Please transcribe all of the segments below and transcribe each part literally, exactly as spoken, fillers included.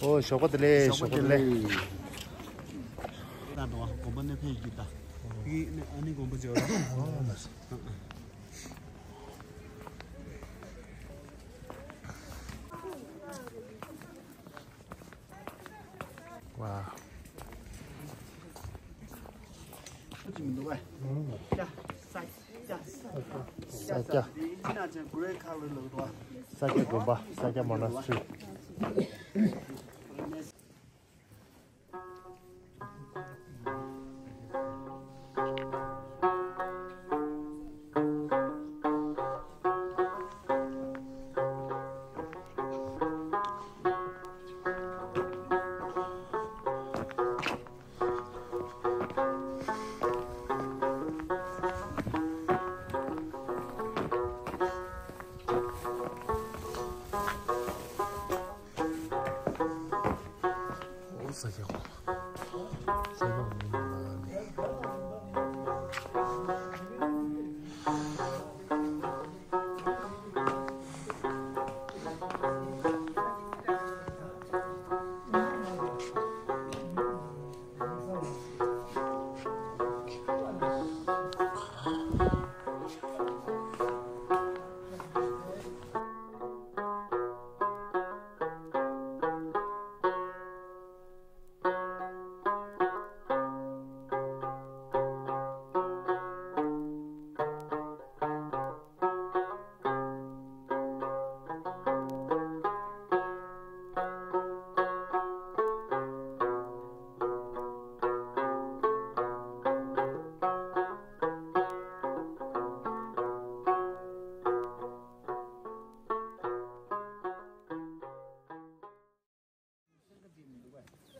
ཨོ་ཞོགས་པ་བདེ་ལེགས། ཞོགས་པ་བདེ་ལེགས། ད་དུང་དགོན་པ་ནས་ཕེབས་ཀྱི་ད། ཡིན་ཨ་ནི་དགོན་པ་འཇོག་ར། ཝ། ཅི་མི་འདུག་བས། ས་སྐྱ། ས་སྐྱ། ས་སྐྱ། དེ་ཡིན་ན་ཅང་གུ་རེ་ཁ་ལོ་ལོ་འདུག་བ། ས་སྐྱ་དགོན་པ། ས་སྐྱ་མོ་ན་སི་ཊི་རི། ཨོ་ས་སྐྱ་དགོན་པ། ས་སྐྱ་དགོན་པ་ནས།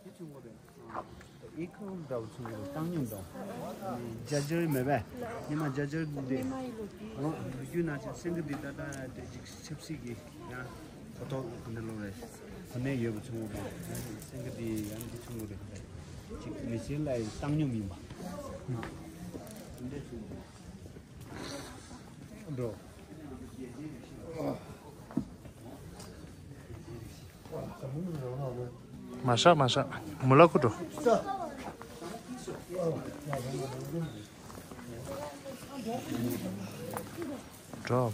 དེ་བྱུང་བ་རེད། ཨེ་ཁུ་འདྲ་བོ་བྱུང་བ་རེད། བཏང་སྙོམས་དང་། ཇ་ཇར་མེད་པས། ཉི་མ་ཇ་ཇར་འདི། ཨོ་ལོ་རྒྱུས་ན་ཆ་སེང་གེ་འདི་ད་ལྟ་དེ་ཅིག་ཆབ་སྲིད་ཀྱི་ཡང་གོ་རྟོགས་འདི་ལོ་རེད། གོ་གནས་ཡོད་པ་བྱུང་བ་རེད། སེང་གེ་འདི་ཡང་འདི་བྱུང་བ་རེད། ཅིག་མི་ཚེ་ལ་བཏང་སྙོམས་ཡིན་པ། འདི་འདྲ་བྱུང་བ་རེད། འགྲོ། མ་ཤག་མ་ཤག་མུ་ལ་ཁུ་འགྲོ། འགྲོ།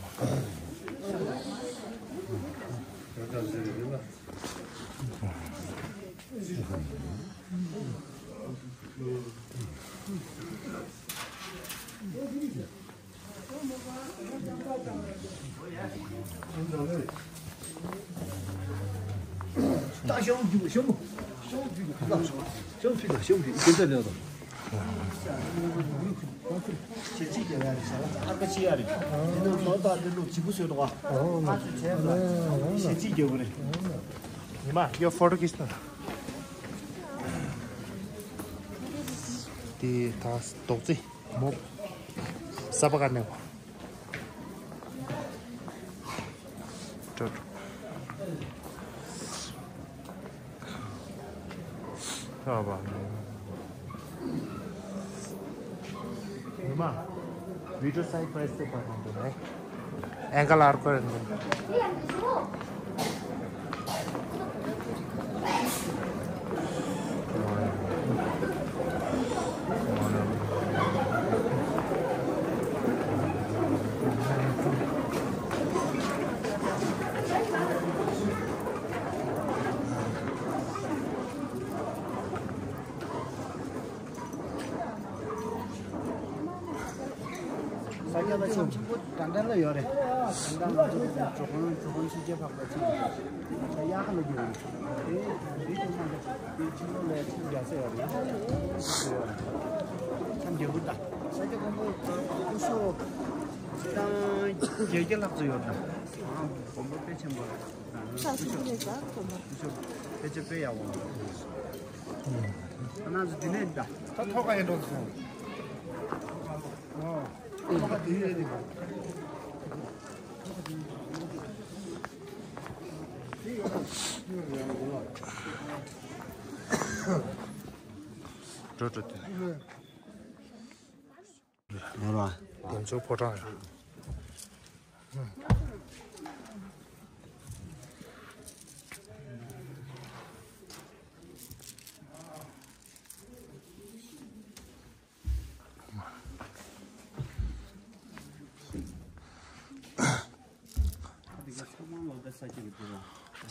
ད་ཤོག་རྒྱུག་ཤོག་ཤོག་རྒྱུག་ཤོག་ཤོག་ཕི་ད་ཤོག་ཕི་དེ་འདྲ་ལས་དང་། ཞེ་ཅིག་རྒྱབ་ཡ་རེད། ཟ་ལ་ཨར་ཀ་ཅི་ཡ་རེད། དེ་ནང་ལོ་ད་དེ་ལོ་ཇི་བུ་བཟོས་འདུག་ག་ཨ་ཚོས་བྱས་ལ་ཞེ་ཅིག་རྒྱབ་གི་རེད། ཉི་མ་ཡོ་ཕོ་ཊོ་ཁིས་ན། དེ་ད་རྡོག་རྩེ་མོ་ས་པ་ཀ་ནས། ཏྲ་ཏྲ། ཨ་བ། ཉི་མ། བི་ཌི་ཡོ་སའི་པ་རའི་སི་དེ་པར་ཁང་དུ་ནས། ཨེང་ཀལ་ཨར་ཀོ་ཡོད་འདུག། ས་སྐྱ་པ་ཆེན་པོ་དྲན་དྲན་ལ་ཡོད་རེད། དྲན་དྲན་ང་ཚོ་གི་གྲོགས་ཁོང་གྲོགས་ཁོང་ཕྱི་རྒྱལ་འཕགས་པ་ཆེན་པོ་ས་ཡག་ལ་རྒྱུ་རེད། དེ་རེད་དེ་མ་རེད། དེ་ཕྱི་ལོགས་ལ་ཆིག་བརྒྱ་ས་ཡོད་རེད། ཆམ་རྒྱལ་པོ་དང་ས་སྐྱ་མགོན་པོ་སྐུ་ཞབས་དང་བརྒྱད་བརྒྱ་ལྷག་ཙམ་ཡོད་རེད། ཨང་མགོན་པོ་དཔེ་ཆེན་པོ་རེད། ས་སྐྱ་མགོན་པོ་སྐུ་ཞབས་དཔེ་ཆ་དཔེ་ཡག་པོ་རེད། ཨ་ན་ཚོ་དེ་ནས་འདྲ། ད་ཐོག་ཁ་ཡིན་འགྲོ་སོང་། འགྲོ་འགྲོ་དེ། ཡོད་ར། དེ་ཚོ་ཕོ་བྲང་ཡོད།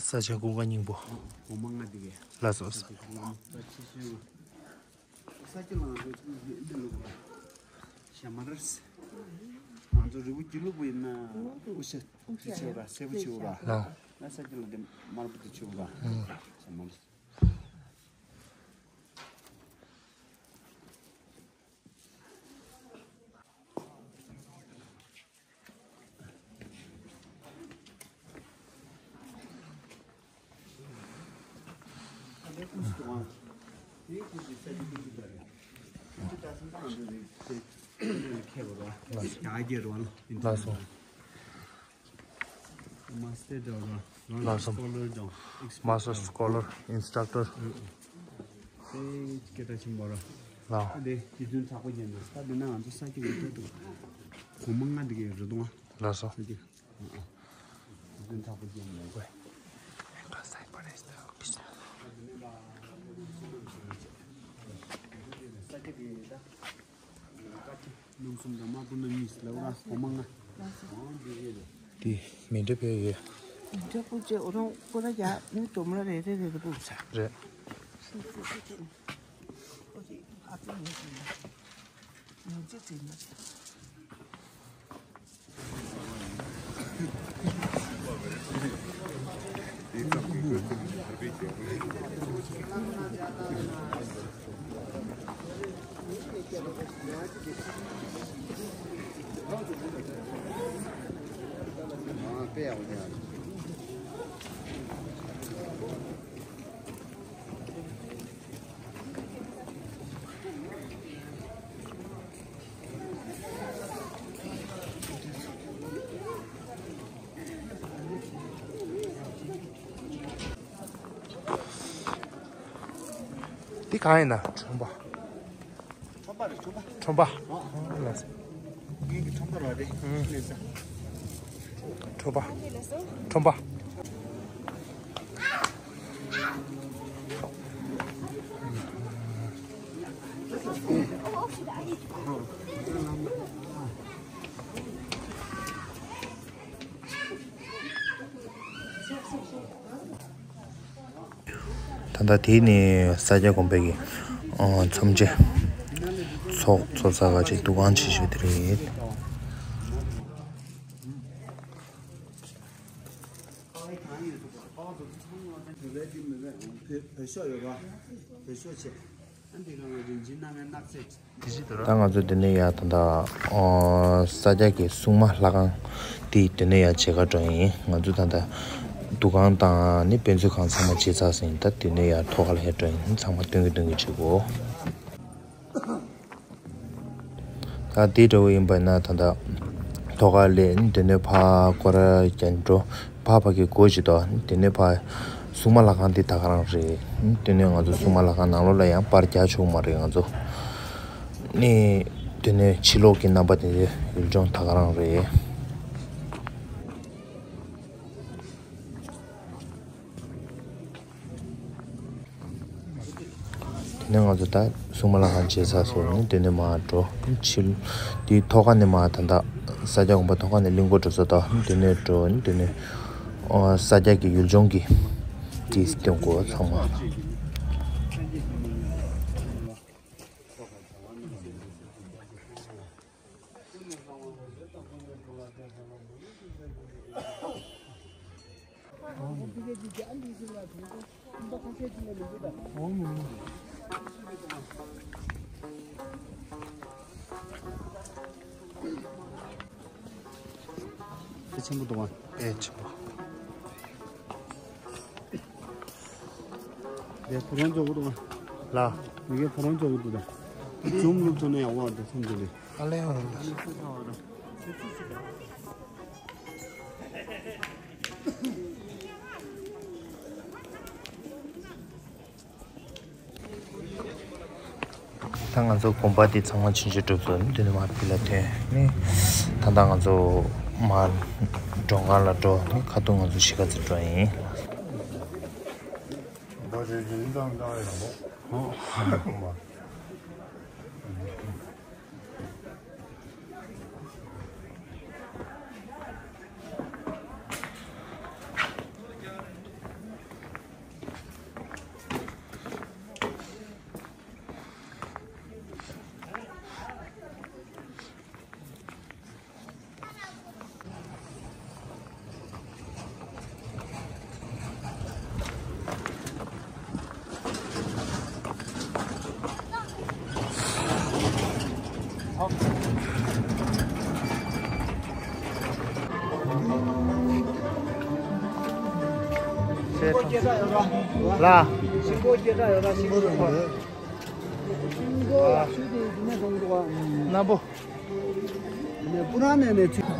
ས་སྐྱ་ཀུན་དགའ་སྙིང་པོ། ལགས་སོ། ས་སྐྱ་ལ་ང་ཚོ་ཚོ་འདི་ལུག་པ། ཞྭ་དམར། ང་ཚོ་རི་བོ་དགེ་ལུགས་པ་ཡིན་ན་དབུ་ཞྭ་དེ་ཆེ་བ་ར་སེར་པོ་ཆེ་བ་ར། ལགས། ང་ས་སྐྱ་ལ་འདི་དམར་པོ་དེ་ཆེ་བ་ར། ཞྭ་དམར། ལགས་སོ། ལགས་སོ། Master Scholar, Instructor. དེ་སྐད་གྲགས་ཆེན་པོ་ར། ལགས། དེ་རྗེ་བཙུན་གྲགས་པ་རྒྱན་དུ་ས་དེ་ན་ང་ཚོ་ས་སྐྱ་གི་ཐད་དུ་གོང་མ་ལྔ་དེ་གའི་རི་དོང་ལགས་སོ། ས་སྐྱ། རྗེ་བཙུན་གྲགས་པ་རྒྱན་དུ། ས་སྐྱ་གི་ད། རྣམ་གསུམ་དང་དམར་པོ་རྣམ་གཉིས་ལ་འོ་ར་འོ་མ་ལྔ། དེ་མི་འདྲ་བའི་ཡོད། མི་འདྲ་པོ་ཅེ་འོ་རང་པོ་ར་ཡ་ནི་དོམ་ར་རེ་རེ་རེ་རེ་པོ་ས། རེད། འདི་གང་ཡིན་ན་ཁྲོན་པ། ཁྲོན་པ་རེད་ཁྲོན་པ། ཁྲོན་པ། ཨོ། ལགས་སོ། ངའི་གི་ཁྲོན་པ་རེད། ཨུམ། ལགས་སོ། ཁྲོན་པ། ཁྲོན་པ། ད་ལྟ་དེ་ནི་ས་སྐྱ་དགོན་པའི་གི་ཨ་ཚོམས་ཆེན་ཚོགས་ཚོགས་ས་ག་ཅིག་འདུ་ཁང་ཆེ་ཤོས་དེ་རེད། བོད་ཤོག་ཡོད་པ། བོད་ཤོག་ཆེ། ད་ང་ཚོ་འདི་ནས་ཡར་ད་ལྟ་ཨོ་ས་སྐྱ་གི་སྲུང་མ་ལྷ་ཁང་དེ་འདི་ནས་ཡར་མཇལ་ཁ་འགྲོ་ཡིན། ང་ཚོ་ད་ལྟ་འདུ་ཁང་དང་ནི་དཔེ་མཛོད་ཁང་ཚང་མ་མཇལ་ཚར་ཟིན། ད་འདི་ནས་ཡར་ཐོག་ཁ་ལ་ཡར་འགྲོ་ཡིན། ཚང་མ་སྟོན་གི་སྟོན་གི་བྱེད་གོ། ད་འདི་འདྲ་བོ་ཡིན་པ་ན་ད་ལྟ་ཐོག་ཁ་ལས་འདི་ནས་ཕ་སྐོར་རྒྱག་འགྲོ། ཕ་ཕ་གི་སྒོ་ཞིག་དོ། དེ་ནས་ཕ་སྲུང་མ་ལྷ་ཁང་འདི་ད་ག་རང་རེད། དེ་ནས་ང་ཚོ་སྲུང་མ་ལྷ་ཁང་ནང་ལོགས་ལ་ཡང་པར་རྒྱག་ཆོག་མ་རེད་ང་ཚོ། ནས་དེ་ནས་ཕྱི་ལོགས་ཀྱི་རྣམ་པ་དེ་ཚོ་ཡུལ་ལྗོངས་ད་ག་རང་རེད། དེ་ནས་ང་ཚོ་ད་སྲུང་མ་ལྷ་ཁང་མཇལ་ས་སོང་ནས་དེ་ནས་མར་འགྲོ། ཕྱི་དེའི་ཐོག་ཁ་ནས་མར་ད་ལྟ་ས་སྐྱ་དགོན་པ་ཐོག་ཁ་ནས་གླིང་སྐོར་འགྲོ་ས་དང་དེ་ནས་འགྲོ་དེ་ནས་ཨོ་ས་སྐྱ་གི་ཡུལ་ལྗོངས་ཀྱི་དེ་སྟོན་གོ་ཚང་མ། དེ་ཆེན་པོ་འདུག་ཨ། ཨེ་ཆེན་པོ། དེ་ཕོ་རོང་འཇོག་གི་འདུག་ཨ། ལ། མི་གེ་ཕོ་རོང་འཇོག་གི་འདུག་ད། ཛུམ་བླུགས་ཐུབ་ན་ཡག་པོ་འདུག་སེམས་འདི་ལས། ཨ་ལེ་ཨ་ལེ། ད་ང་ཚོ་དགོན་པ་འདི་ཚང་མ་ཆུང་ཆུང་གྲུབ་སོང་། འདི་ནས་མར་འདི་ལ་ཐོན་ནས། ད་ལྟ་ང་ཚོ་མར་མགྲོན་ཁང་ལ་འགྲོ་ནས། ཁ་ཐུག་ང་ཚོ་གཞིས་ཀ་རྩེ་འགྲོ་ཡིན། ལ། ཤིང་ཕོ་སྐད་གྲགས་ཡོད་ན་ཤིང་ཕོ་རེད། ཤིང་ཕོ་ལ་ཤུལ་དེ་རྒྱུ་མེད་གཏོང་འདུག་ག། སྣམ་བུ། ནས་པུ་ར་ནས་ནས་ཚུད།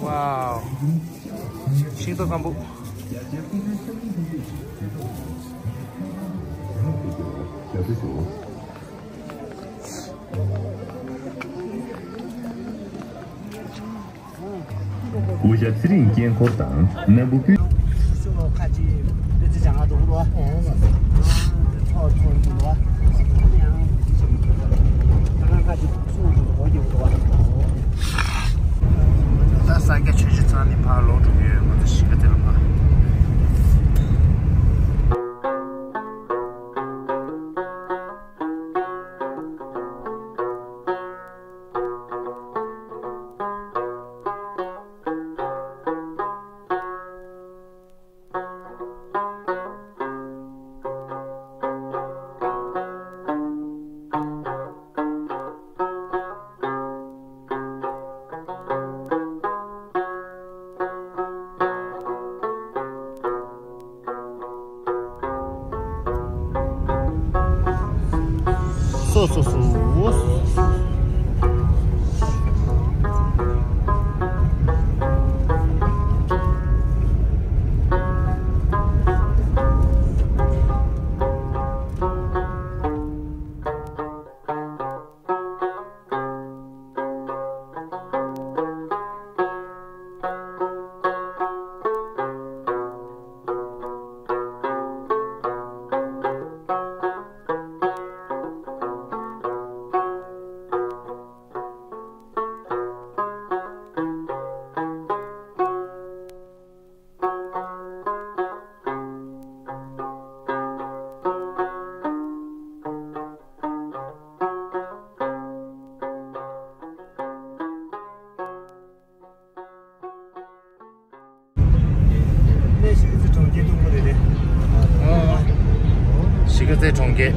ཝའོ། ཤིང་ཏོག་སྐམ་པོ། དགུ་ཞག་ཚེ་རིང་དཀྱིལ་འཁོར་དང་སྣམ་བུ་སྤུས། ཁ་ཅིག་ཁ་ཅིག་ཁ་ཅིག་ད་ས་སྐྱ་ཆོས་རྗེ་ཚང་ནས་ཕར་ལོག་འགྲོ་གི་ཡོད། ང་ཚོ་གཞིས་ཀ་རྩེ་ལ་མར། སོ་སོ་སོ། གཞིས་ཀ་རྩེ་གྲོང་ཁྱེར།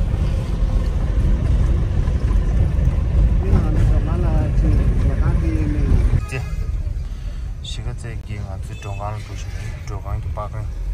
ཅེ། གཞིས་ཀ་རྩེ་གི་ང་ཚོའི་མགྲོན་ཁང་ལ་འགྲོ་བཞིན་ཡོད། མགྲོན་ཁང་གི་པར་ཁང་།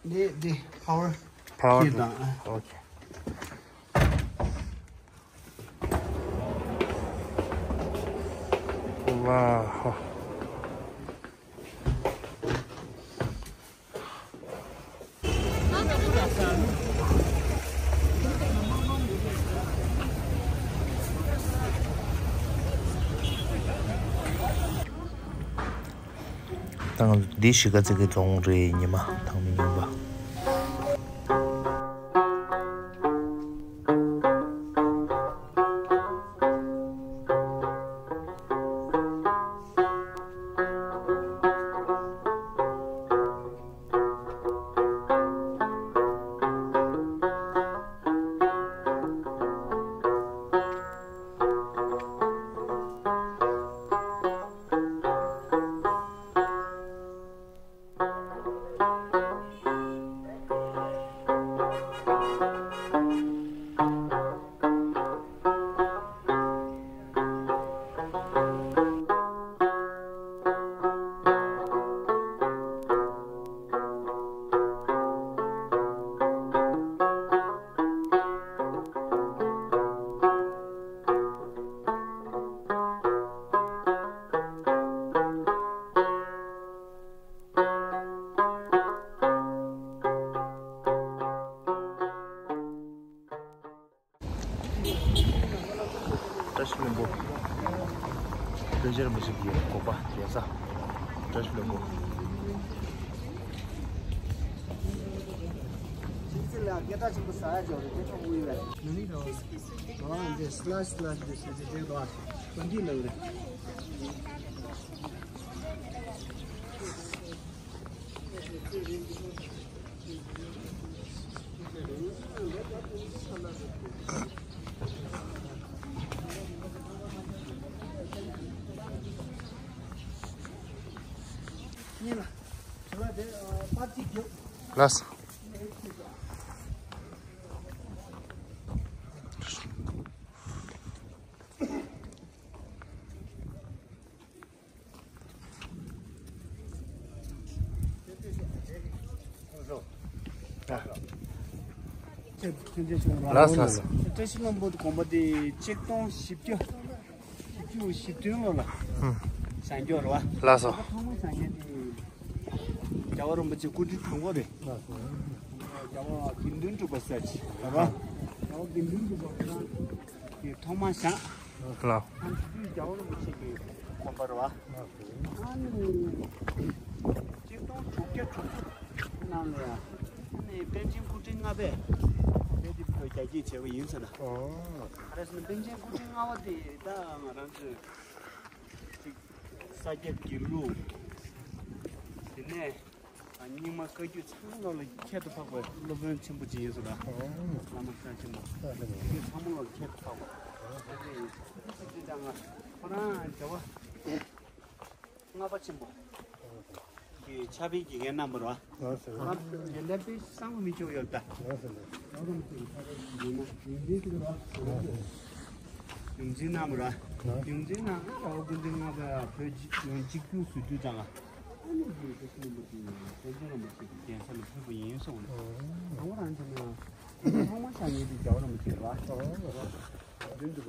འདི་འདི་power power key དང་། Okay. Wow. ད་ང་ཚོ་འདི་གཞིས་ཀ་རྩེ་གི་རྫོང་རེད། ཉི་མ་དང་མི་ཉུང་བ། བཀྲ་ཤིས་ལྷུན་པོ། རིན་ཆེན་རིན་པོ་ཆེ་གི་དགོན་པ་རྒྱལ་ས་བཀྲ་ཤིས་ལྷུན་པོ། ལགས། ལགས་སོ། བཀྲ་ཤིས་ལྷུན་པོ་དགོན་པ་དེ་ཆིག་སྟོང་བཞི་བརྒྱ་བཞི་བཅུ་ཞེ་བདུན་ལོ་ལ་བཞེངས་རྒྱུ་རེད་བ། ལགས་སོ། ཐོག་མར་བཞེངས་མཁན་དེ་རྒྱལ་བ་རིན་པོ་ཆེ་སྐུ་ཕྲེང་དང་པོ་རེད། རྒྱལ་བ་དགེ་འདུན་གྲུབ་པ་ཟེར་ཅིག་རེད་བ། རྒྱལ་བ་དགེ་འདུན་གྲུབ་པ་ཁོ་རང་གིས་ཐོག་མར་བཞེངས། ལགས། ཨ་ནི་དེ་དུས་རྒྱལ་བ་རིན་པོ་ཆེ་གི་དགོན་པ་རེད་བ། ཨ་ནི་ཆིག་སྟོང་དྲུག་བརྒྱ་དྲུག་ཅུ་ནང་ལ་ཡ། ཨ་ནི་པཎ་ཆེན་སྐུ་ཕྲེང་ལྔ་པས་དེ་དུས་རྒྱ་སྐྱེད་བྱས་པ་ཡིན་ཟེར་ན། ཨོ། ག་རེ་ཟེར་ན་པཎ་ཆེན་སྐུ་ཕྲེང་ལྔ་པ་དེ་ད་ང་རང་ཚོས་ཅིག་ས་སྐྱ་དགེ་ལུགས། དེ་ནས་རྙིང་མ་བཀའ་བརྒྱུད་ཚང་མ་ལ་ཁྱད་དུ་འཕགས་པའི་སློབ་དཔོན་ཆེན་པོ་ཅིག་ཡིན་ཟེར་ན། ཨོ། བླ་མ་བསྟན་ཆེན་པོ། བསྟན་ཆེན་པོ། དེ་ཚང་མ་ལ་ཁྱད་དུ་འཕགས་པ། དེ་འདྲ་ཡིན། དེ་ལྟར་ང་ཁོ་རང་རྒྱལ་བ་ལྔ་པ་ཆེན་པོ་གི་ཕྱག་དཔེ་དགེ་རྒན་རྣམ་པ་རེད་བ། ལགས་སོ། ང་དེ་འདྲ་དཔེ་བསམ་གྱིས་མི་ཆོད་ཡོད་ད། ལགས་སོ་ལགས། ལགས་སོ། ཕྱག་དཔེ་དགེ་རྒན་ཡིན་ན་ཡིན་འདྲ་ཞིག་རེད་བ། ལགས་སོ། ཡོངས་འཛིན་གནང་བ་ར། ཡོངས་འཛིན་གནང་ན་ར་བ་ཀུན་འཛིན་ལྔ་པ་བོད་ཡོངས་གཅིག་གྱུར་ཟེར་དུས་ཙང་ཨ་ནི་ཡོངས་འཛིན་གནང་བ་དེ་བཙན་བྱོལ་རིན་པོ་ཆེ་གདན་ས་ནས་ཕེབས་པ་ཡིན་གསུངས་ནས། ཨོ་རང་ཚོ་ནས་ཐོག་མ་ཆགས་ངེས་དེ་རྒྱལ་བ་རིན་པོ་ཆེ་ར། དགེ་འདུན་གྲུབ་པ།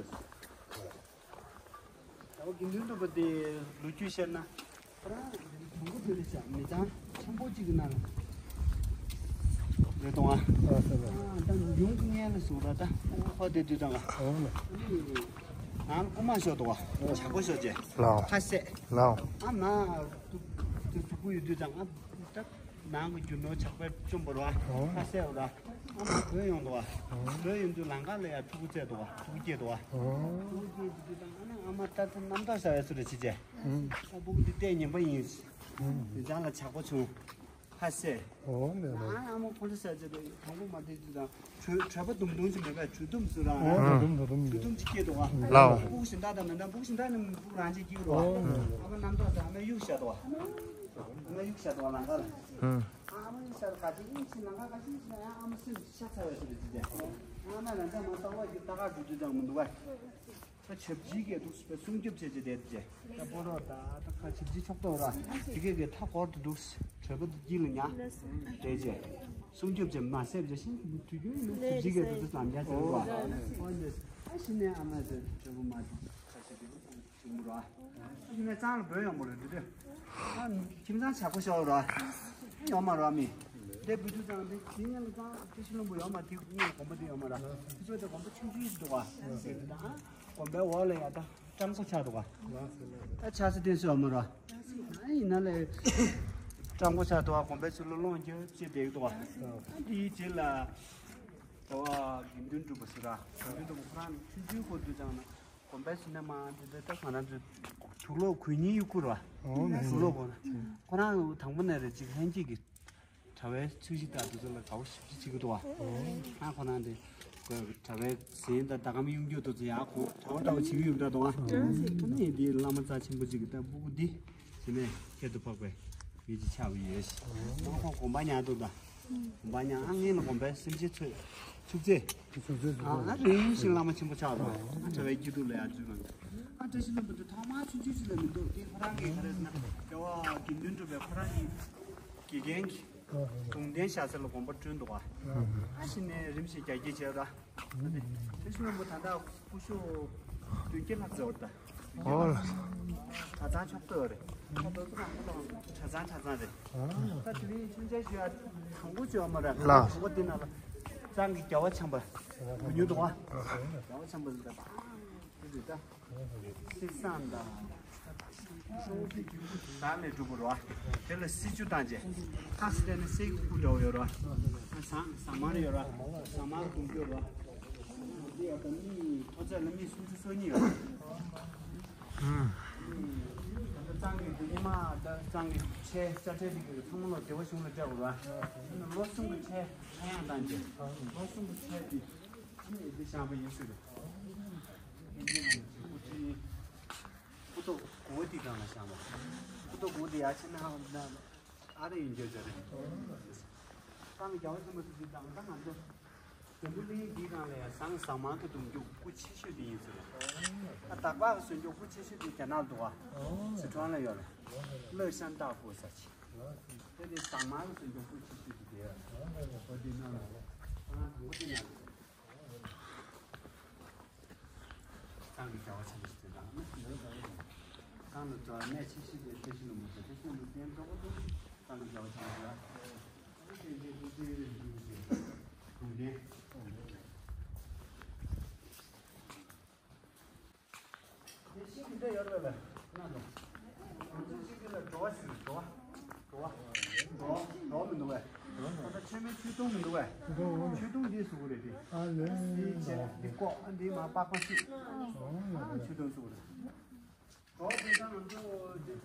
རྒྱལ་བ་དགེ་འདུན་གྲུབ་པ་དེ་ལོ་རྒྱུས་བཤད་ན། ཁོ་རང་དུང་དཀར་ཕུ་ལ་ཤག་མི་ཚང་ཆེན་པོ་གཅིག་གི་ནང་ལ་རེད་དོ། ཨ་ད་ཡོང་གི་ངན་ལ་སུ་ར་ད་ཧོ་དེ་དུས་དང་ཨ་ནང་རྐུ་མ་ཤོར་དོ། ཇག་པ་ཤོར་རྗེས་ལའོ་ཁ་ཟས་ལའོ་ཨ་མ་དུ་དུ་དུ་གུ་ཡོད་དུས་དང་ཨ་ད་ནང་གི་རྒྱུ་ནོར་ཇག་པས་བཅོམ་པ་ར། ཁ་ཟས་ར་ཨ་མ་བྲོས་ཡོང་དོ། བྲོས་ཡོང་དུས་ལམ་ཁ་ལ་ཡ་ཕྲུ་གུ་བཙལ་དོ། ཕྲུ་གུ་སྐྱེས་དོ། ཕྲུ་གུ་སྐྱེས་དུས་དང་ཨ་ནི་ཨ་མ་ད་ད་རྣམ་རྟོག་ཟ་བའི་སུ་རེ་བྱེད་རྗེས། ཨ་སྤུ་གུ་འདི་ལྟས་ངན་པ་ཡིན། དེ་ཙང་ལ་ཇག་པ་བྱུང་། ཧ་སེ། ཨོ་ནས་ན། ཨ་ཨ་མ་ཁོ་ཚོ་ཟ་རྗེས་དང་པོ་མ་དེ་དུས་དང་གྲོད་གྲོད་པ་དུམ་དུམ་ཞིག་མེད་པས་གྲོད་དུམ་སུ་ར། ཨོ་ཨ་དུམ་དུམ་གྲོད་དུམ་ཅིག་སྐྱེས་འདུག་ཨ། ལའོ། སྤུ་གུ་གཞན་དག་དང་མི་འདྲ། སྤུ་གུ་གཞན་དག་ནི་སྤུ་གུ་རང་བྱས་སྐྱེས་རོ། ཨོ་ཨ་མ་རྣམ་རྟོག་ཟ། ཨ་མ་གཡུག་བཞག་འདུག་ཨ། ཨ་མ་གཡུག་བཞག་འདུག་ཨ་ལམ་ཁ་ལ། ཨ་ཨ་མ་གཡུག་བཞག་འདུག་ག་ཅིག་ཡིན་ཕྱིན་ལམ་ཁ་ག་ཅིག་ཡིན་ཕྱིན་ཨ་མ་སེམས་ཤ་ཚ་བའི་སུ་རེད་ཅི་ཅི། ཨ་མ་ལམ་ཁ་མ་ལྟ་བ་གི་ལྟ་ག་འགྲོ་དུས་ཙང་མི་འདུག་ཨ། ད་ཆབ་ཇི་གས་འདུག་སུ་སྲུང་སྐྱོབ་བྱེད་ཀྱི་བསྡད་རྗེས། ད་པོ་རོ་ད་ད་ཁ་ཆབ་ཇི་ཕྱོགས་གཏོགས་ར། དེ་གས་གས་ཐག་སྐོར་དུ་འདུག་གྲོད་པ་དུ་དཀྱིལ་ལ་ཉག་བསྡད་རྗེས། སྲུང་སྐྱོབ་བྱེད་མ་སེབ་རྗེས་ཤིན་ཏུ་དུས་རྒྱུན་ཡིན་ན་ཆབ་ཇི་གས་འདུག་ལམ་རྒྱ་ཆེ་རུ་བ། ཨོ་འདི་ཨ་ཤི་ནས་ཨ་མ་དེ་གྲོད་པ་མ་དེ་ཁ་ཤས་དེ་ཆུ་མུ་ར། ཨ་ཤི་ནས་གཙང་ལ་བོད་ཡོང་མོ་རེད་འདི་དེ། ཨ་ཁྱིམ་ཚང་ཆག་པོ་ཤོར་ར། ཡོང་མ་ར་མི། དེ་བུ་ཆུ་གཙང་དེ་དེ་ཉིན་ལ་གཙང་དེ་ཤི་ལུང་བུ་ཡོང་མ་དེ་ངས་དགོན་པ་དེ་ཡོང་མ་ར། དེ་ཚོ་དེ་དགོན་པ་ཆུང་ཆུང་ཞིག་འདུག་བ། དགོན་པའི་འོག་ལ་ཡ་ད་སྤྲང་པོ་ཆགས་འདུག་ག་ད་ཆ་ཚ་བསྟན་སྲིད་འོ་མ་ར། ཡིན་ན་ལས་སྤྲང་པོ་ཆགས་འདུག་ག་དགོན་པའི་ཚུལ་ལ་སློང་རྒྱུ་ཅེས་བསྡད་འདུག་ག་ཨ་འདིའི་རྗེས་ལ་ད་བ་དགེ་འདུན་གྲུབ་པ་ཟེར་ར། དགེ་འདུན་གྲུབ་པ་ཁོ་རང་ཆུང་ཆུང་སྐོར་དུས་ཙང་ན་དགོན་པའི་ཚུལ་ནས་མ་འདི་ད་ད་ང་རང་ཚོ་དུག་ལོག་གོས་རྙིང་གཡུག་ཁུར་བ། དུག་ལོག་གོ་ན་ཁོ་རང་དང་པོ་ནས་རེ་ཅིག་ལྷན་སྐྱེས་ཀྱི་གྲྭ་བའི་ཚུལ་ཤིག་ལྟར་དུ་ཚོ་ལ་དགའ་བོ་ཞིབ་ཅིག་བྱེད་ཀྱི་འདུག་བ། ཨ་ཁོ་རང་དེ་གྲྭ་བའི་ཟས་དང་ཟླ་གམ་གཡུག་རྒྱུ་དུ་ཚོ་ཡག་གོ་གྲྭ་བ་འདྲ་བོ་བྱེད་ཀྱི་ཡོད་འདྲ་འདུག་བ། ཨ་ནི་དེ་བླ་མ་རྩ་ཆེན་པོ་ཅིག་གི་ལྟ་སྤུ་གུ་འདི་ཟེར་ནས་ཁྱད་དུ་འཕགས་པའི་ཡུལ་གྱི་ཆགས་པ་ཡོད་ཞེས། མ་ཁོང་དགོན་པ་ཉག་འདུག་ད། དགོན་པ་ཉག་ཨ་ངེས་ལ་དགོན་པའི་སེམས་ཅན་ཚོས་ཐུགས་རྗེ་ཐུགས་རྗེ་ཆེ། ཨ་ཨ་རིང་ཞིག་བླ་མ་ཆེན་པོ་ཆགས་རོགས། ཨ་གྲྭ་བའི་སྐྱིད་སྡུག་ལ་ཡང་འཛུལ་མ་འདུག་ཨ་བཀྲ་ཤིས་ལྷུན་པོ་འདི་ཐོག་མར་ཆུང་ཆུང་ཞིག་ལ་མི་འདུག་དེ་ཁོ་རང་གིས་ག་རེ་ཟེར་ན་རྒྱལ་བ་དགེ་འདུན་གྲུབ་པའི་ཁོ་རང་གི་དགེ་རྒན་གྱི་གདུང་རྟེན་བཞག་ས་ལ་དགོན་པ་བསྐྲུན་འདུག་བ། ཨ་ཕྱི་ནས་རིམ་བཞིན་རྒྱ་སྐྱེད་བྱས་ར། བཀྲ་ཤིས་ལྷུན་པོ་ད་ལྟ་སྐུ་ཞབས་བདུན་བརྒྱ་ལྷག་ཙམ་ཡོད་རེད་ད། ཨོ་ལ། གྲྭ་ཚང་ཕྱོགས་གཏོགས་རེད། ཁོ་ཚོ་ཚོ་རང་ཁོ་ཚོ་གྲྭ་ཚང་གྲྭ་ཚང་རེད། ད་དེ་རིང་མཆོད་མཇལ་ཞུ་ཡ་དང་པོ་བྱོས་མ་རེད། ལ། དང་པོ་དེ་ན་ལ་གཙང་གི་རྒྱལ་བ་བྱམས་པ་བུ་ཉུ་འདུག་ཨ། རྒྱལ་བ་བྱམས་པ་ཟེར་ད་དེ་རེད་ད། སྲིད་བཟང་ད། བཟང་ལས་གྲུབ་པ་རེད་བ། དེ་ལ་སྲིད་ཆུ་བཏང་རྗེས་ཐག་སི་བལྟས་ན་སྲིད་ཀྱི་སྐུ་འདྲ་བོ་ཡོད་རེད་བ། ཟངས་ཟངས་དམར་ཡོད་རེད་བ། ཟངས་དམར་གདུང་རྒྱུ་རེད་བ། དེ་ཡོད་ད་མི་མཐོ་ཚད་ལ་མི་སུམ་ཅུ་སོ་གཉིས་ཡོད་རེད། ད་གཙང་གི་དེ་ཉི་མ་ད་གཙང་གི་ཆེ་ས་ཁྲལ་དེ་གི་ཚང་མ་ལོ་བདེ་བ་གཞུང་ལ་སྤྲད་དགོས་ར། ལོ་གསུམ་གི་ཆེ་ཧ་ཡང་བཏང་རྗེས་ལོ་གསུམ་གི་ཆེ་དེ་ཨ་ནི་དེ་བཤམས་པ་ཡིན་ཟེར་རེད། སྐུ་ཐོག་གོ་དེ་གང་ལ་བཤམས་པ། སྐུ་ཐོག་གོ་དེ་ཡ་ཆེ་ན་ཧ་ན་ཨ་རེ་ཡིན་རྒྱུ་རེད། ད་ནི་རྒྱལ་བ་ཆེན་པོ་དེ་དང་ད་ང་ཚོ། འཛམ་བུ་གླིང་འདིའི་སྒང་ལ་ཡང་ཟངས་ཟངས་དམར་གྱི་གདུང་རྒྱུད་སྐུ་ཆེ་ཤོས་དེ་ཡིན་ཟེར་རོ། ད་དག་པ་གི་གདུང་རྒྱུད་སྐུ་ཆེ་ཤོས་དེ་རྒྱ་ནག་ལ་འདུག་བ། སི་ཁྲོན་ལ་ཡོད་རེད། ལོས་ཤན་སྟག་སྐུ་ས་ཆེ། དེ་དེ་ཟངས་དམར་གྱི་གདུང་རྒྱུད་སྐུ་ཆེ་ཤོས་དེ་དེ་ཡོད་རེད། འོ་དེ་ནང་ལ་ཁོ་རང་དང་པོ་དེ་ནང་ལ། གཙང་གི་རྒྱལ་བ་ཆེན་པོ་ཞིག་དེ་དང་། གཙང་ལ་འགྲོ་བ་གནས་ཆེ་ཤོས་དེ་བཀྲ་ཤིས་ལྷུན་པོ་དང་བཀྲ་ཤིས་ལྷུན་པོའི་རྟེན་གཙོ་བོ་དེ་གཙང་གི་རྒྱལ་བ་ཆེན་པོ་ལ། བཀྲ་ཤིས་ལྷུན་པོའི་རྟེན་གཙོ་བོ་དེ་གདུང་རྟེན། དེ་ཤིང་གི་འདྲ་ཡོད་རེད་པས། ང་ཚོ་ང་ཚོ་ཤིང་གི་ལ་འགྲོ་བ་ཞིག་རེད། འགྲོ་བ། འགྲོ་བ། འགྲོ་བ་མི་འདུག་པས། ད་ལྟ་ཆོས་མེད་ཆོས་དུང་མི་འདུག་པས། ཆོས་དུང་འདི་བཟོ་གི་རེད་དེ། ཨ་ལེ། འདི་བྱས་འདི་ལྐོག་ཨ་འདི་མ་པགས་པ་ཞིག་ཨ་ཆོས་དུང་བཟོ་གི་རེད། འགྲོ་བ་དེ་ཚང་ང་ཚོ་སྐྱེ་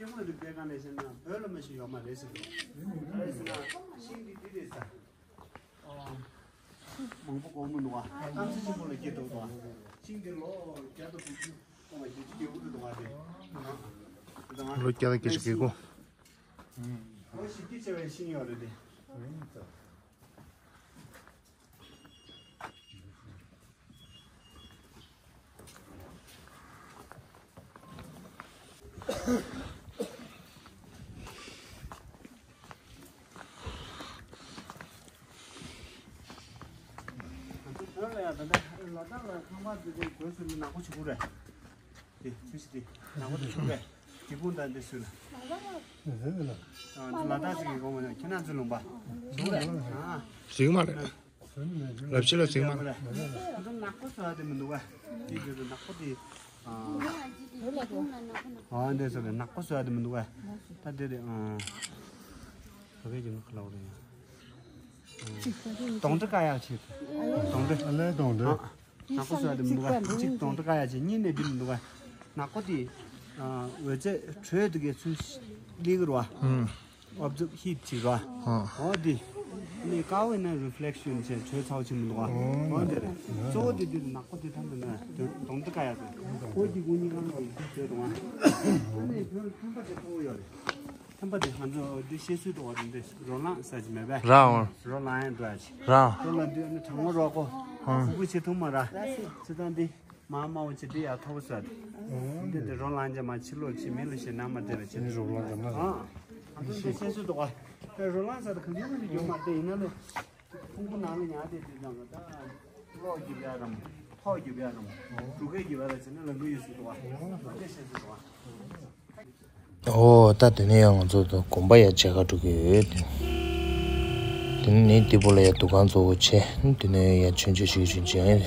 དངོས་རིག་པའི་སྒང་ནས་བཤད་ན་བོད་ལ་མ་ཞིག་ཡོད་མ་རེད་ཟེར་གི་རེད། ག་རེ་ཟེར་ན་ཤིང་འདི་འདི་རེད་ཟེར། མང་པོ་གོ་མི་འདུག་བ། སྐམ་ས་ཆེན་པོ་ལ་སྐྱེ་འདུག་བ། ཤིང་འདི་ལོ་བརྒྱ་དང་དགུ་བཅུ་གོང་ལ་བརྒྱད་ཅུ་གྱ་དགུ་རེད་འདུག་བ་དེ། ལོ་བརྒྱ་དང་བརྒྱད་ཅུ་གྱ་དགུ། ལོ་བཞི་བརྒྱ་བྱས་པའི་ཤིང་ཡོད་རེད་དེ། ང་ཚོ་བོད་ལ་ཡང་ད་ལྟ་ལ་དྭགས་ལ་ཁང་པ་འདི་ཚོ་བོད་སུ་ནག་པོ་བྱུང་རེད། དེ་ཚུལ་ཞིག་དེ་ནག་པོ་དེ་བྱུང་རེད། དེ་ཀུན་ད་འདི་སུ་ལ། ལ་དྭགས་ཅིག་གི་གོང་མ་ཁྱེད་རང་ཚོའི་ལུང་པ་བྱུང་རེད། ཨ། ཞིག་མ་རེད། ལབ་ཕྱི་ལ་ཟིང་མ། ང་ཚོ་ནག་པོ་བཟོ་ཡ་དེ་མི་འདུག་ག་དེ་དེ་ཚོ་ནག་པོ་དེ། ཨ་འདི་ཚོ་ལ་ནག་པོ་བཟོ་ཡ་དེ་མི་འདུག་ག་ད་དེ་དེ་ཨ། བོད་སྐད་ཀྱི་ནག་ལ་འོ་རེད་ཡ། གདོང་འདྲེ་བཀག་ཡག་ཆེད་དུ། གདོང་འདྲེ། ཨ་ལས་གདོང་འདྲེ། ནག་པོ་བཟོ་ཡ་དེ་མི་འདུག་ག་གཅིག་གདོང་འདྲེ་བཀག་ཡག་ཆེད། གཉིས་ནས་དེ་མི་འདུག་ག་ནག་པོ་དེ། འོད་ཟེར་དྲོད་དེ་གའི་ཚུལ་ལི་གི་རུ་བ། ཨོབ་ཛོབ་ཧིཊ་ཅིག་ར། ཨ། འོ་དེ། ནི་ཀ་བོ་ན་རི་ཕི་ལེག་ཤན་བྱས་དྲོད་ཚ་བོ་ཆེན་མི་འདུག་ག་འོ་དེ་རེད། གཙོ་བོ་དེ་དུས་ནག་པོ་དེ་ཐམ་པ་ན་དོན་དོང་དུ་ཀ་ཡ་དང་། འོ་དེ་དགུ་གཉིས་ཀ་ནང་དུ་བྱས་དང་། ཨ་ནི་དོན་ཐམ་པ་དེ་མཐོ་བོ་ཡོད་རེད། ཐམ་པ་དེ་ང་ཚོ་འདི་བཤད་སྲོལ་འདུག་ག་འདི་རོ་ལངས་ཟེར་གྱི་མེད་པས། ར་འོ། རོ་ལངས་ཡ་འགྲོ་ཡ་ཆེ། ར། རོ་ལངས་དུས་ཨ་ནི་གྲང་མོ་རོགས་གོ་ཧང་། ཁུ་ཁུ་བྱེད་ཐུབ་མ་ར། ཚེ་དང་འདི། མ་མ་འོ་ཅི་དེ་ཡ་ཐོག་ས། འདི་དེ་རོ་ལངས་ཅ་མ་ཕྱི་ལོགས་ཕྱི་མི་ལ་ཞེ་ན་མ་དེ་ལ་ཕྱི། རོ་ལངས་ཅ་མ། ཨ། ཨ་ཚོ་འདི་ཤེས་སུ་འདུག་ག་རོ་ལངས་ས་དེ་གང་ཡང་མི་ཡོད་མ་དེ་ཡིན་ན་ལེ། ཕུང་པོ་ནང་ལ་ཉལ་དེ་དེ་ཙང་ག་ད། གློག་རྒྱུ་བ་རམ། ཐོག་རྒྱུ་བ་རམ། གྲུ་ཁའི་རྒྱུ་བ་ལ་ཕྱི་ན་ལ་འགྲོ་ཡོད་སུ་འདུག་ག་འདི་ཤེས་སུ་འདུག་ག་འོ། ད་དེ་ནས་ཡང་ང་ཚོ་དགོན་པ་ཡར་མཇལ་ཁ་འགྲོ་གི་ཡོད། དེ་ནས་འདི་པོ་ལ་ཡར་འདུ་ཁང་གཙོ་བོ་བྱས། དེ་ནས་ཡར་མཆོད་མཇལ་ཞིག་ཞིག་མཇལ་ཡིན།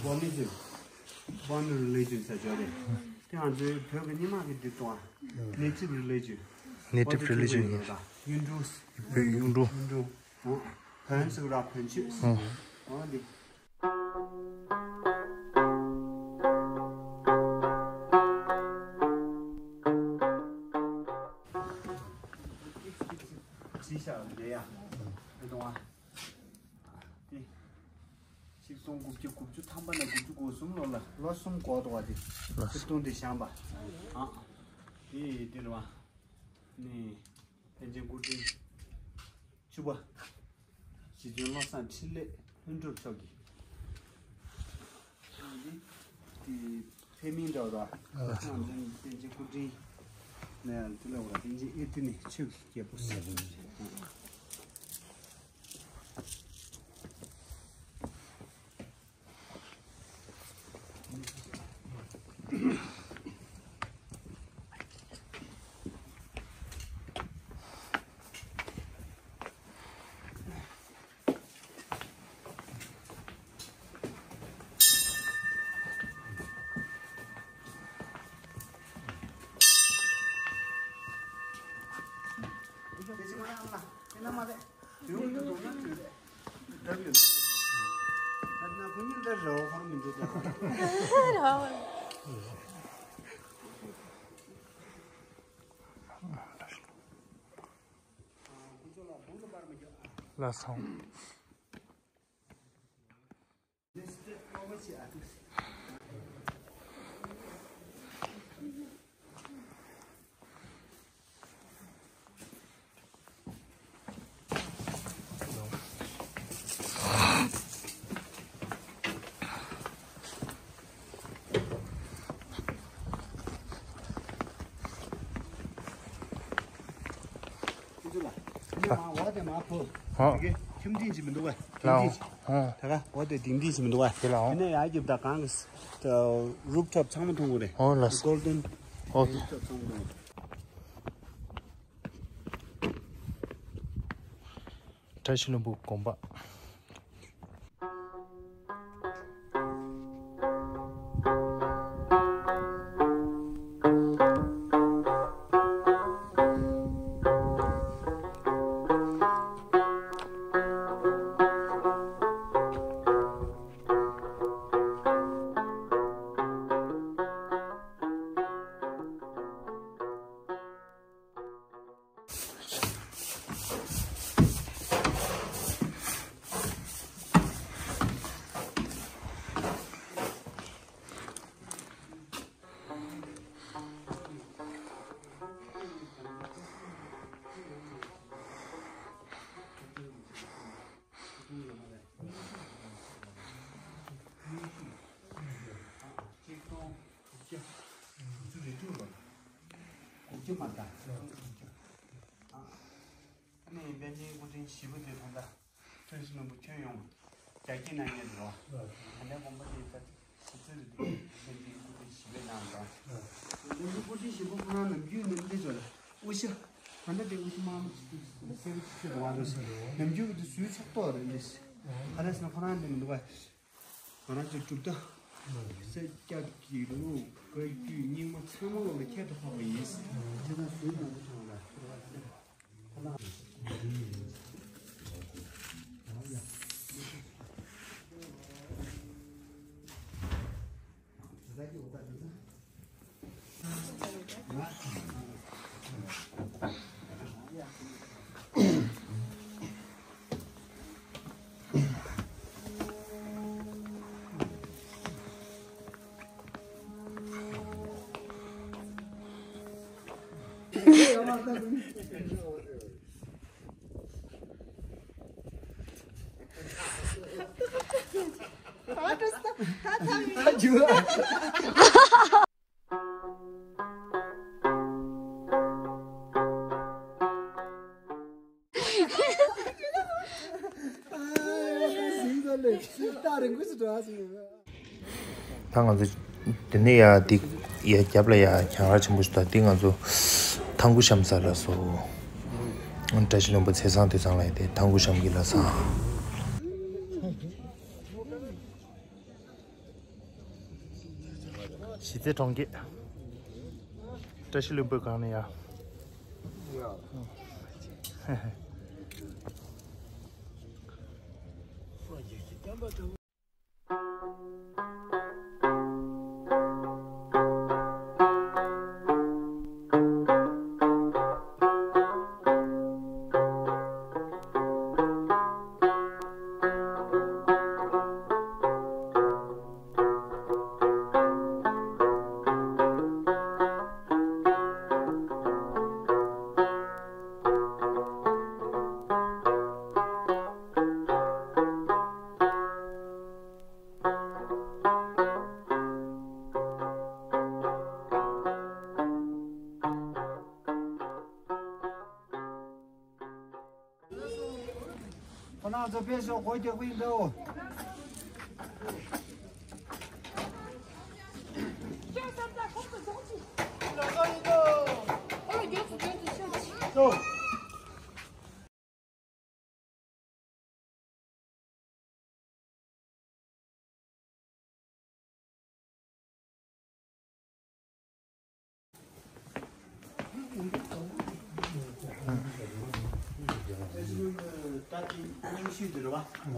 Buddhism, Bon religion ཟེར་ཅོག་རེད། དེ་ང་ཚོའི་བོད་ཀྱི་རྙིང་མ་གི་འདི་ལྟོ་ཨ། Native religion། Native religion ཡིན། Hindus། བོད་གཡུང་དྲུང་། གཡུང་དྲུང་། ཨོ། བོན་ཟེར་ར་བོན་ཆོས། ཨོ། ཨོ་འདི། ཅི་ཤག་འདི་ཡ། འདི་གཏོང་བ། འདི། ཆིག་སྟོང་དགུ་བརྒྱ་དགུ་བཅུ་ཐམ་པ་ནས་དགུ་བཅུ་གོ་གསུམ་ལོ་ལ་ལོ་གསུམ་འགོར་འདུག་བ་འདི། ལོ་ཆིག་སྟོང་འདི་བཞེངས་པ། ཨ། འདི་འདི་རེད་བ། ནི། པཎ་ཆེན་སྐུ་ཕྲེང་བཅུ་པ། རྗེ་བཙུན་བློ་བཟང་འཕྲིན་ལས་ལྷུན་གྲུབ་མཆོག་གིས། འདི། འདི། ཕེ་མིང་འདྲ་བ་ར། ཨ། ང་ཚོའི་པཎ་ཆེན་སྐུ་ཕྲེང་། ནས་འདི་ལ་བ་པཎ་ཆེན་ཨེ་ཏི་ནི་ཆོས་ཀྱི་རྒྱལ་པོ་ཟེར། ལགས་སོ། འོ་དེ་མ་ཕོ། ཧོ། དེ་གའི་ཁྱིམ་སྡིངས་ཅིག་མི་འདུག་གས། ལའོ། ཁྱིམ་སྡིངས་ཅིག་ཧོ། ད་ག་འོ་དེ་སྡིངས་སྡིངས་ཅིག་མི་འདུག་གས། དེ་ལའོ། དེ་ནས་ཡར་རྒྱབ་ད་གང་གི་རུབ་ཊོབ་ཚང་མ་མཐོང་གི་རེད། ཨོ་ལགས་སོ། གོལ་ཌན། ཨོ། རུབ་ཊོབ་ཚང་མ་མཐོང་གི་རེད། བཀྲ་ཤིས་ལྷུན་པོ་དགོན་པ། གཅིག་སྟོང་དྲུག་ཅུ་རེ་དྲུག་ལོ། དགུ་བཅུ་མ་ད། ཨ་ནི་པཎ་ཆེན་སྐུ་ཕྲེང་བཞི་པ་དེ་ད་ལྟ་བཀྲ་ཤིས་ལྷུན་པོ་ཁྱོན་ཡོངས་རྒྱ་སྐྱེད་གནང་མཁན་རེད་བ། ད་ལྟའི་དགོན་པ་དེ་ད་ཞིབ་འཚོལ་རེ་འདུག་པཎ་ཆེན་སྐུ་ཕྲེང་བཞི་པའི་ནང་དང་། པཎ་ཆེན་སྐུ་ཕྲེང་བཞི་པ་ཁོ་རང་ནམ་རྒྱུན་ནས་འདི་ཚོ་ལ་དབུ་ཞྭ་ད་ལྟ་དེ་དབུ་ཞྭ་དམར་མོ་ཞིག་འདུག་སེ་ནམ་རྒྱུན་གྱི་དེ་སུའི་ཕྱག་རྟགས་རེད་འདི། ག་རེ་ཟེར་ན་ཁོ་རང་འདི་མི་འདུག་བ། ང་རང་ཚོའི་གྲུབ་མཐའ། ས་སྐྱ་གི་ལུགས་བཀའ་བརྒྱུད་རྙིང་མ་ཚང་མ་ལོ་ལ་ཁྱད་དུ་འཕགས་པ་ཡིན། དེ་དང་ཟུར་མང་པོ་བྱུང་ལ། ད་ང་ཚོ་དེ་ནས་ཡ་འདི་ཡ་རྒྱབ་ལ་ཡ་གྱང་ར་ཆེན་པོ་ཞིག་འདུག་འདི་ང་ཚོ་ཐང་གུ་བཤམས་ས་ལ་སོ། བཀྲ་ཤིས་ལྷུན་པོ་ཚེས་བཟང་དུད་ཚང་ལ་ཡ་དེ་ཐང་གུ་བཤམས་ཀྱི་ལ་ས། གཞིས་རྩེ་གྲོང་ཁྱེར། བཀྲ་ཤིས་ལྷུན་པོའི་སྒང་ནས་ཡ། ཁོ་རང་ཚོ་དཔེ་ཤོག་སྒོ་རྒྱག་གི་ཡིན་འདྲ་བོ།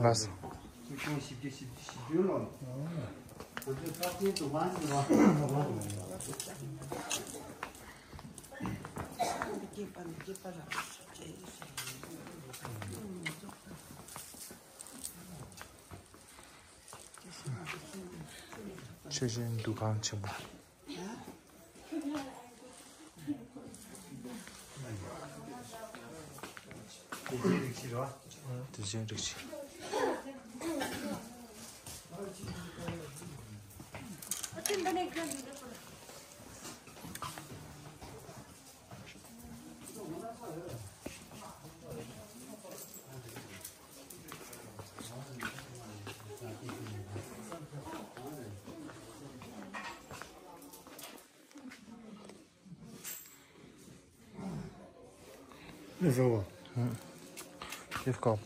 ལགས་སོ། ཆོས་ཆེན་འདུ་ཁང་ཆེན་པོ། དེ་ཚོའི་རིགས་ཤིག་རེད་བ། དེ་ཚོའི་རིགས་ཤིག Let's go. Let's go.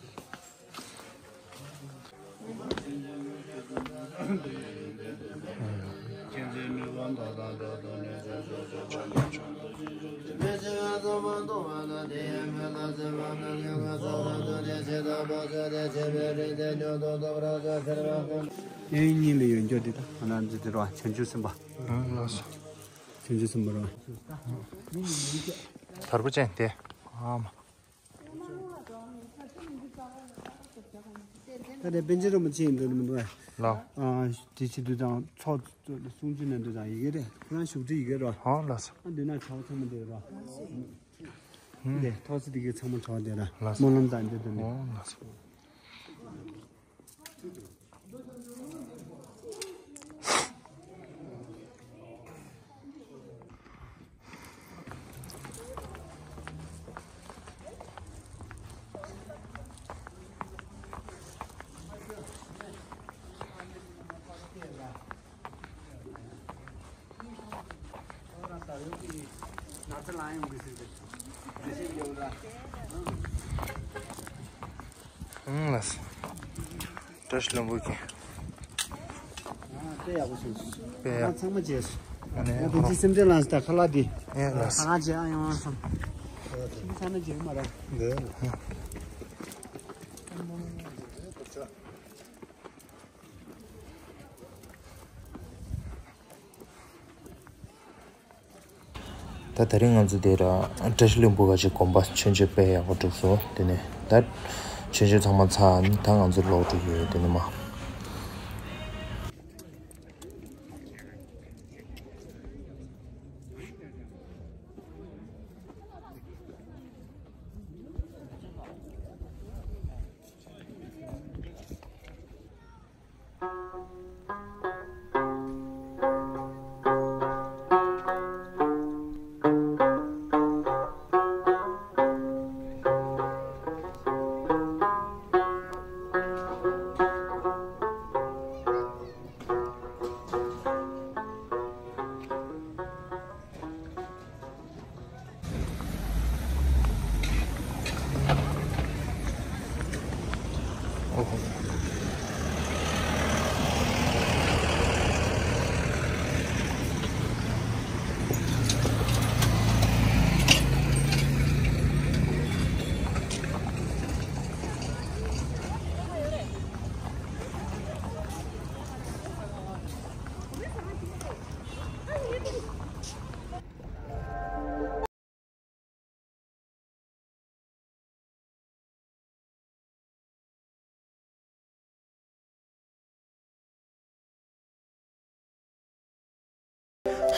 གཉིས་ལ་ཡོད་འགྱོ་འདི་དང་ང་རང་འདི་འདི་རོ་བྱང་ཆུབ་སེམས་དཔའ། ཨང་ལགས་སོ། བྱང་ཆུབ་སེམས་དཔའ་རོ། དར་པོ་ཅན་དེ། ཨ་མ། ད་དེ་པཎ་ཆེན་རིན་པོ་ཆེ་ཡིན་འདུག་མི་འདུག་ཨ། ལགས། ཨ་དེ་ཆེ་དུས་དང་ཚོགས་གསུང་ཆོས་གནང་དུས་དང་ཡི་གེ་རེད། ཁོ་རང་བཞུགས་ཁྲི་ཡི་གེ་རོ། ཧོ་ལགས་སོ། ཨ་འདི་ན་གྲྭ་པ་ཚང་མ་འདི་རོ། ཧུམ། འདི་ཐོག་སེ་འདི་གི་ཚང་མ་གྲྭ་པ་འདི་ར། ལགས་སོ། སྨོན་ལམ་དང་འདི་དང་འདི། ཧོ་ལགས་སོ། ཨང་ལགས། བཀྲ་ཤིས་ལྷུན་པོ་གི། དཔེ་ཡག་པོ་བྱུང་། དཔེ་ཡག་ཚང་མ་བྱས་སོང་། ཨ་ནི་ཡང་དེ་རྗེས་སེམས་ཅན་ལ་ད་ཁ་ལག་འདི། ཡང་ལགས། ཁ་ལག་བྱས་ཨ་ཡོང་བ་སོང་། ཁྱིམ་ཚང་ན་བྱས་མ་རེད། འདི། ད་དེ་རིང་ང་ཚོ་དེ་ར་བཀྲ་ཤིས་ལྷུན་པོ་ག་ཅིག་དགོན་པ་མཆོད་མཇལ་དཔེ་ཡག་པོ་འགྲུབ་སོང་། དེ་ནས་ད་མཆོད་མཇལ་ཚང་མ་ཚར་ནས་ད་ང་ཚོ་ལོག་འགྲོ་གི་ཡོད། དེ་ནས་མ།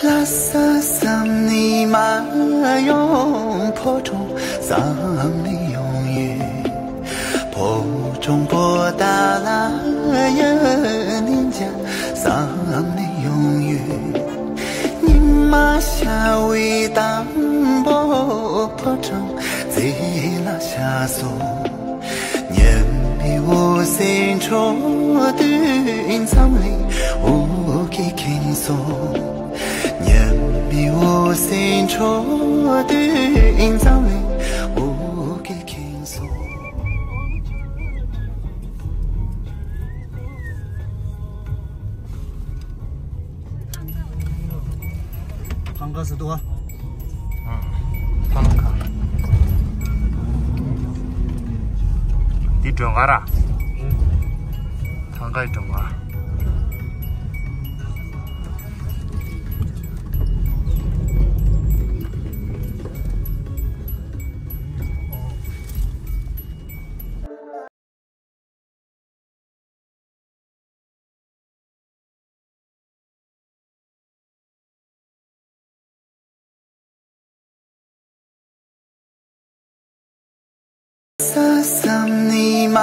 ལྷ་ས་བསམ་ནས་མ་ཡོང་། ཕོ་བྲང་བསམ་ནས་ཡོང་ཡོད། ཕོ་བྲང་པོ་ཏ་ལ་ཡོད་ནིན་ཅང་བསམ་ནས་ཡོང་ཡོད། ཉི་མ་ཤར་བའི་དང་པོ་ཕོ་བྲང་རྩེ་ལ་ཤར་སོང་། ཉི་མའི་འོད་ཟེར་འཕྲོ་དུས་མཚམས་ལས་འོད་ཀྱིས་ཁེངས་སོང་། ཉི་མའི་འོད་ཟེར་འཕྲོ་དུས་མཚམས་ལས་འོད་ཀྱིས་ཁེངས་སོང་། ཐང་ག་ཟེར་འདུག་ག་ཐང་ག་འདི་མགྲོན་ཁང་ར། ཐང་གའི་མགྲོན་ཁང་། ས་བསམ་ནས་མ་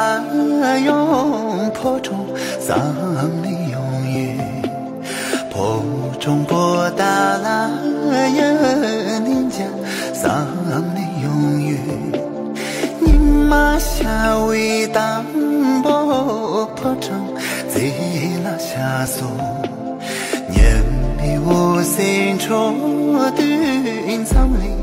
ཡོང་། ཕོ་བྲང་བསམ་ནས་ཡོང་ཡོད། ཕོ་བྲང་པོ་ཏཱ་ལ་ཡོད་ནིན་ཅང་བསམ་ནས་ཡོང་ཡོད། ཉི་མ་ཤར་བའི་དང་པོ་ཕོ་བྲང་རྩེ་ལ་ཤར་སོང་། ཉི་མའི་འོད་ཟེར་འཕྲོ་དུས་མཚམས་ལས་